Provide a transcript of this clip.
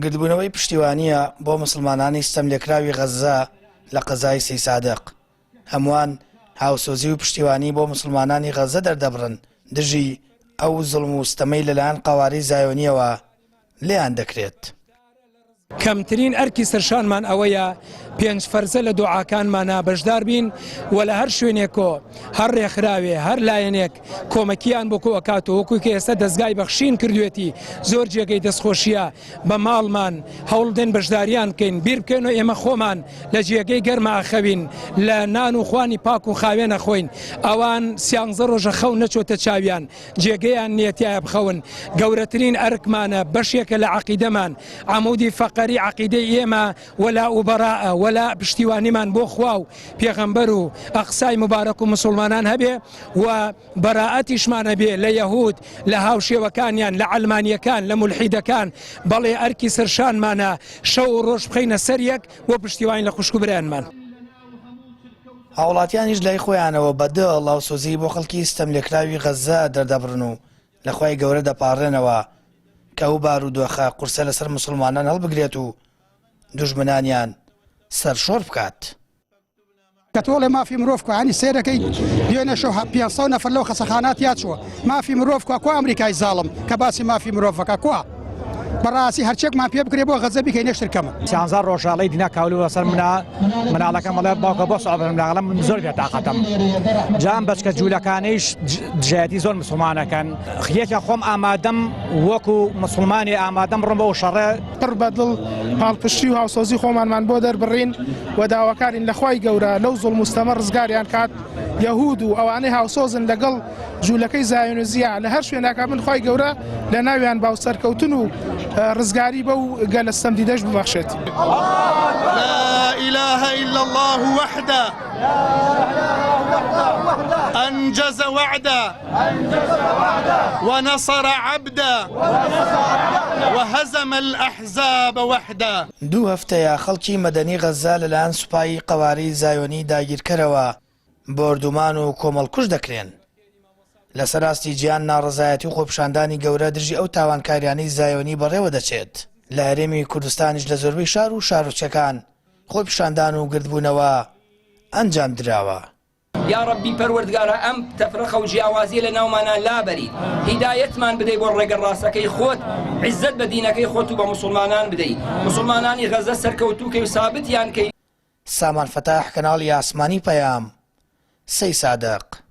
گردبوونەوەی پشتیوانییە بۆ موسڵمانانی ستەملێکراوی غەززە لە قەزای سەیسادق. هەمووان هاوسۆزی و پشتیوانی بۆ موسڵمانانی غەززە دەردەبڕن دژی ئەو زوڵم و ستەمەی لەلایەن قەوارەی زایۆنییەوە لێیان دەکرێت. کەمترین ئەرکی سەرشانمان ئەوەیە پێنج فەرزە لە دۆعاکانمانا بەشدار بین و لە هەر شوێنێکۆ هەر ڕێکخراوێ هەر لایەنێک کۆمەکیان بۆ کۆ ئەکاتەوە وەکو کە ئێستا دەزگای بەخشین کردوێتی زۆر جێگەی دەستخۆشیە بە ماڵمان هەوڵ بدەین بەشداریان بکەین بیر بکەینەوە ئێمە خۆمان لە جێگەی گەرمە ئەخەوین لە نان و خوانی پاک و خاوێن ئەخۆین ئەوان سیانزە ڕۆژە خەو نەچۆتە چاویان جێگەیان نییە تیایا بخەون، گەورەترین ئەرکمانە، بەشێکە لە عەقیدەمان، عەمودی فەقەری عەقیدەی ئێمە وەلاء و بەراءە، وەلاء پشتیوانیمان بۆ خوا و پێغەمبەر و ئەقسای موبارەک و موسوڵمانان هەبێ و بەرائەتیشمان هەبێ لە یەهود، لە هاوشێوەکانیان، لە عەلمانیەکان، لە مولحیدەکان، بەڵێ ئەرکی سەرشانمانە شەو و ڕۆژ بخەینە سەر یەک بۆ پشتیوانی لە خوشک و برایانمان. هاوڵاتیانیش لای خۆیانەوە بە دڵ هاوسۆزیی بۆ خەڵکی ستەملێکراوی غەززە دەردەبڕن و لە خوای گەورە دەپاڕێنەوە کە ئەو بارودۆخە قورسە لەسەر موسڵمانان هەڵبگرێت و دوژمنانیان سەرشۆڕ بکات. کە تۆڵێ مافی مرۆڤ کوا یانی سەیرەکەی دوێنێ شەو 500 نەفەر لەو خەسەخانە تیا چووە مافی مرۆڤ کوا کوا ئەمریکای زاڵم کە باسی مافی مرۆڤەکە کوا بەڕاستی هەرچێکمان پێ بکرێ بۆ غەزە بیکەین یەکتر کەمە. سیانزە ڕۆژە ئەڵێی دینا کاولو بەسەر منا مناڵەکەم ئەڵێ باوکە بۆ سەعب مناڵم من زۆر بێتاقەتم جا ئەم بەچکە جوولەکانەیش دژایەتی زۆر مسوڵمانەکەن یەکە خۆم ئامادەم وەکو مسوڵمانی ئامادەم بڕۆم بەو شەڕە پڕ بە دڵ پاڵپشتی و هاوسۆزی خۆمانمان بۆ دەربڕین و داواکارین لە خوای گەورە لەو زوڵم و ستەمە ڕزگاریان کات یەهود و ئەوانەی هاوسۆزن لەگەڵ جوولەکەی زایۆنزیە لە هەر شوێناکا بن خوای گەورە لە ناویان با و سەرکەوتن و ڕزگاری بەو گەلە ستەمدیدەش ببەخشێت. لا اله الا الله وحده انجز وعده ونصر عبده وهزم الاحزاب وحده. دوو هەفتەیە خەڵکی مەدەنی غەززە لەلایەن سوپای قەوارەی زایۆنی داگیرکەرەوە بۆردومان و کۆمەڵکوژ دەکرێن. لەسەر ئاستی جیهان ناڕەزایەتی و خۆپیشاندانی گەورە دژی ئەو تاوانکاریانەی زایۆنی بەڕێوە دەچێت. لە هەرێمی کوردستانیش لە زۆربەی شار و شارۆچکەکان خۆپیشاندان و گردبوونەوە ئەنجام دراوە. یاڕەبی پەروەردگارا ئەم تەفرەقە و جیاوازیە لە ناومانا لابەری هیدایەتمان بدەی بۆ ڕێگە ڕاستەکەی خۆت عیزەت بە دینەکەی خۆت و بە موسوڵمانان بدەی موسوڵمانانی غەزە سەرکەوتوو کەی و سابتیان کەی. سامان فەتاح کەناڵی ئاسمانی پەیام، سەیسادق.